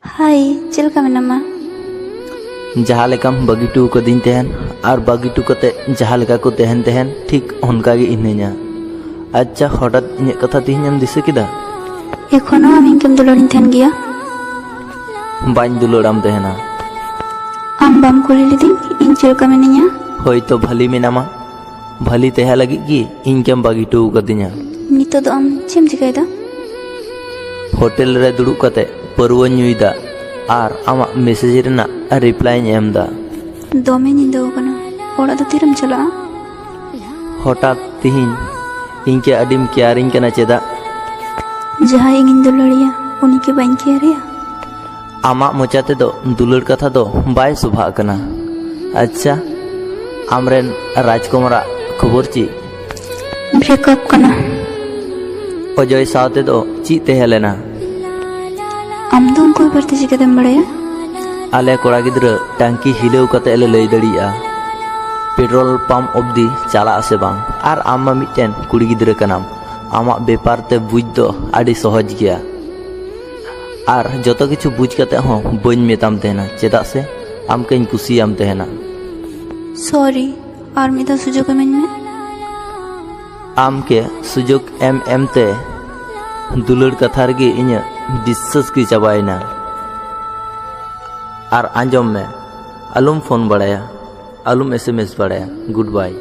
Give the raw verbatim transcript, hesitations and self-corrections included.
ᱦᱟᱭ, ᱪᱮᱫ ᱞᱮᱠᱟ ᱢᱮᱱᱟᱢᱟ? ᱡᱟᱦᱟᱸ ᱞᱮᱠᱟᱢ ᱵᱟᱹᱜᱤ ᱦᱚᱴᱚ ᱠᱟᱹᱫᱤᱧ ᱛᱟᱦᱮᱱ ᱟᱨ ᱵᱟᱹᱜᱤ ᱦᱚᱴᱚ ᱠᱟᱛᱮ ᱡᱟᱦᱟᱸ ᱞᱮᱠᱟ ᱠᱚ ᱛᱟᱦᱮᱱ ᱛᱟᱦᱮᱱ, ᱴᱷᱤᱠ ᱚᱱᱠᱟ ᱜᱮ ᱦᱤᱱᱟᱹᱧᱟ᱾ ᱟᱪᱪᱷᱟ, ᱦᱚᱴᱟᱛ ᱤᱧᱟᱹᱜ ᱠᱟᱛᱷᱟ ᱛᱮᱦᱮᱧ ᱮᱢ ᱫᱤᱥᱟᱹ ᱠᱮᱫᱟ? ᱮᱠᱷᱚᱱᱳ ᱟᱢ ᱤᱧ ᱜᱮᱢ ᱫᱩᱞᱟᱹᱲᱤᱧ ᱛᱟᱦᱮᱱ ᱜᱮᱭᱟ? ᱵᱟᱹᱧ ᱫᱩᱞᱟᱹᱲᱟᱢ ᱛᱟᱦᱮᱱᱟ᱾ ᱟᱢ ᱵᱟᱢ ᱠᱩᱞᱤ ᱞᱤᱫᱤᱧ ᱤᱧ ᱪᱮᱫ ᱞᱮᱠᱟ ᱢᱤᱱᱟᱹᱧᱟ? ᱦᱳᱭᱛᱚ ᱵᱷᱟᱹᱞᱤ ᱢᱮᱱᱟᱢᱟ᱾ ᱵᱷᱟᱹᱞᱤ ᱛᱟᱦᱮᱸ ᱞᱟᱹᱜᱤᱫ ᱜᱮ ᱤᱧ ᱜᱮᱢ ᱵᱟᱹᱜᱤ ᱦᱚᱴᱚ ᱠᱟᱫᱤᱧᱟ᱾ ᱱᱤᱛᱚᱜ ᱫᱚ ᱟᱢ ᱪᱮᱫ ᱮᱢ ᱪᱤᱠᱟᱹᱭᱮᱫᱟ? ᱦᱳᱴᱮᱞ ᱨᱮ ᱫᱩᱲᱩᱵ ᱠᱟᱛᱮ ᱯᱟᱹᱨᱣᱟᱹᱧ ᱧᱩᱭᱮᱫᱟ ᱟᱨ ᱟᱢᱟᱜ ᱢᱮᱥᱮᱡᱽ ᱨᱮᱱᱟᱜ ᱨᱤᱯᱞᱟᱭᱤᱧ ᱮᱢ ᱮᱫᱟ᱾ ᱫᱚᱢᱮ ᱧᱤᱫᱟᱹ ᱟᱠᱟᱱᱟ, ᱚᱲᱟᱜ ᱫᱚ ᱛᱤᱨᱮᱢ ᱪᱟᱞᱟᱜᱼᱟ? ᱦᱚᱴᱟᱛ ᱛᱤᱦᱤᱧ ᱤᱧ ᱠᱮ ᱟᱹᱰᱤᱢ ᱠᱮᱭᱟᱨᱤᱧ ᱠᱟᱱᱟ ᱪᱮᱫᱟᱜ? ᱡᱟᱦᱟᱸᱭ ᱤᱧᱤᱧ ᱫᱩᱞᱟᱹᱲᱤᱭᱟ ᱩᱱᱤ ᱠᱤ ᱵᱟᱹᱧ ᱠᱮᱭᱟᱨᱤᱭᱟ? ᱟᱢᱟᱜ ᱢᱚᱪᱟ ᱛᱮᱫᱚ ᱫᱩᱞᱟᱹᱲ ᱠᱟᱛᱷᱟ ᱫᱚ ᱵᱟᱭ ᱥᱚᱵᱷᱟᱜ ᱠᱟᱱᱟ᱾ ᱟᱪᱪᱷᱟ, ᱟᱢᱨᱮᱱ ᱨᱟᱡᱽᱠᱩᱢᱟᱨᱟᱜ ᱠᱷᱚᱵᱚᱨ ᱪᱮᱫ? ᱵᱨᱮᱠᱟᱯ ᱠᱟᱱᱟ᱾ ᱚᱡᱚᱭ ᱥᱟᱶᱛᱮ ᱫᱚ ᱪᱮᱫ ᱛᱟᱦᱮᱸ ᱞᱮᱱᱟ? ᱟᱢ ᱫᱚ ᱩᱱᱠᱩ ᱵᱮᱯᱟᱨ ᱛᱮ ᱪᱤᱠᱟᱹᱛᱮᱢ ᱵᱟᱲᱟᱭᱟ? ᱟᱞᱮ ᱠᱚᱲᱟ ᱜᱤᱫᱽᱨᱟᱹ ᱴᱟᱝᱠᱤ ᱦᱤᱞᱟᱹᱣ ᱠᱟᱛᱮ ᱞᱮ ᱞᱟᱹᱭ ᱫᱟᱲᱮᱭᱟᱜᱼᱟ ᱯᱮᱴᱨᱳᱞ ᱯᱟᱢᱯ ᱚᱵᱫᱤ ᱪᱟᱞᱟᱜ ᱟᱥᱮ ᱵᱟᱝ᱾ ᱟᱨ ᱟᱢ ᱢᱟ ᱢᱤᱫᱴᱮᱱ ᱠᱩᱲᱤ ᱜᱤᱫᱽᱨᱟᱹ ᱠᱟᱱᱟᱢ, ᱟᱢᱟᱜ ᱵᱮᱯᱟᱨ ᱛᱮ ᱵᱩᱡᱽ ᱫᱚ ᱟᱹᱰᱤ ᱥᱚᱦᱚᱡᱽ ᱜᱮᱭᱟ᱾ ᱟᱨ ᱡᱚᱛᱚ ᱠᱤᱪᱷᱩ ᱵᱩᱡᱽ ᱠᱟᱛᱮ ᱦᱚᱸ ᱵᱟᱹᱧ ᱢᱮᱛᱟᱢ ᱛᱟᱦᱮᱱᱟ, ᱪᱮᱫᱟᱜ ᱥᱮ ᱟᱢ ᱠᱟᱹᱧ ᱠᱩᱥᱤᱭᱟᱢ ᱛᱟᱦᱮᱱᱟ᱾ ᱥᱚᱨᱤ, ᱟᱨ ᱢᱤᱫ ᱫᱷᱟᱣ ᱥᱩᱡᱳᱜᱽ ᱤᱢᱟᱹᱧ ᱢᱮ᱾ ᱟᱢ ᱠᱮ ᱥᱩᱡᱳᱜᱽ ᱮᱢ ᱮᱢ ᱛᱮ ᱫᱩᱞᱟᱹᱲ ᱠᱟᱛᱷᱟ ᱨᱮᱜᱮ ᱤᱧᱟᱹᱜ ᱵᱤᱥᱥᱟᱹᱥ ᱜᱮ ᱪᱟᱵᱟᱭᱮᱱᱟ᱾ ᱟᱨ ᱟᱸᱡᱚᱢ ᱢᱮ, ᱟᱞᱚᱢ ᱯᱷᱳᱱ ᱵᱟᱲᱟᱭᱟ, ᱟᱞᱚᱢ ᱮᱥ ᱮᱢ ᱮᱥ ᱵᱟᱲᱟᱭᱟ᱾ ᱜᱩᱰ ᱵᱟᱭ᱾